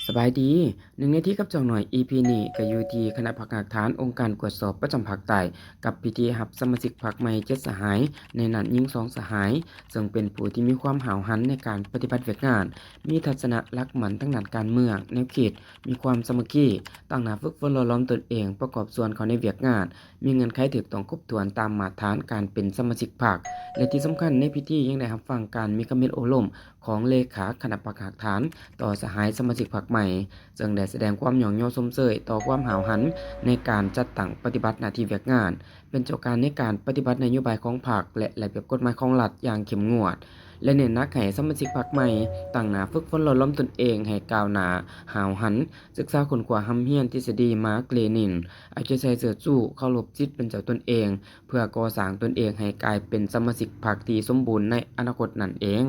ສະບາຍດີ ໜຶ່ງນາທີກັບຈອງໜ້ອຍ ອີພີນີ້ກໍຢູ່ທີ່ຄະນະພັກຮາກຖານອົງການກວດສອບປະຈຳພາກໃຕ້ ກັບພິທີຮັບສະມາຊິກພັກໃໝ່ເຈັດສະຫາຍ ໃນນັ້ນຍິງສອງສະຫາຍ ເຊິ່ງເປັນຜູ້ທີ່ມີຄວາມຫ້າວຫັນໃນການປະຕິບັດວຽກງານ, ມີທັດສະນະຫຼັກໝັ້ນທາງດ້ານການເມືອງ, ແນວຄິດ, ມີຄວາມສາມັກຄີ, ຕັ້ງໜ້າຝຶກຝົນຫຼໍ່ຫຼອມຕົນເອງ ປະກອບສ່ວນເຂົ້າໃນວຽກງານ, ມີເງື່ອນໄຂຖືກຕ້ອງຄົບຖ້ວນຕາມມາດຖານການເປັນສະມາຊິກພັກ ແລະ ທີ່ສຳຄັນໃນພິທີຍັງໄດ້ຮັບຟັງການມີຄຳເຫັນໂອ້ລົມ ຂອງເລຂາຄະນະພັກຮາກຖານຕໍ່ສະຫາຍສະມາຊິກພັກໃໝ່ ເຊິ່ງໄດ້ສະແດງຄວາມຍ້ອງຍໍຊົມເຊີຍຕໍ່ຄວາມຫ້າວຫັນໃນການຈັດຕັ້ງປະຕິບັດໜ້າທີ່ວຽກງານ, ເປັນເຈົ້າການໃນການປະຕິບັດນະໂຍບາຍຂອງພັກ ແລະ ລະບຽບກົດໝາຍຂອງລັດຢ່າງເຂັ້ມງວດ ແລະ ເນັ້ນໜັກໃຫ້ສະມາຊິກພັກໃໝ່ຕັ້ງໜ້າຝຶກຝົນຫຼໍ່ຫຼອມຕົນເອງໃຫ້ກ້າວໜ້າ, ຫ້າວຫັນ, ສຶກສາຄົ້ນຄວ້າຮ່ຳຮຽນທິດສະດີມາກ-ເລນິນ, ເອົາໃຈໃສ່ເຊີດຊູ, ເຄົາລົບສິດເປັນເຈົ້າຕົນເອງ ເພື່ອກໍ່ສ້າງຕົນເອງໃຫ້ກາຍເປັນສະມາຊິກພັກທີ່ສົມບູນໃນອະນາຄົດນັ້ນເອງ.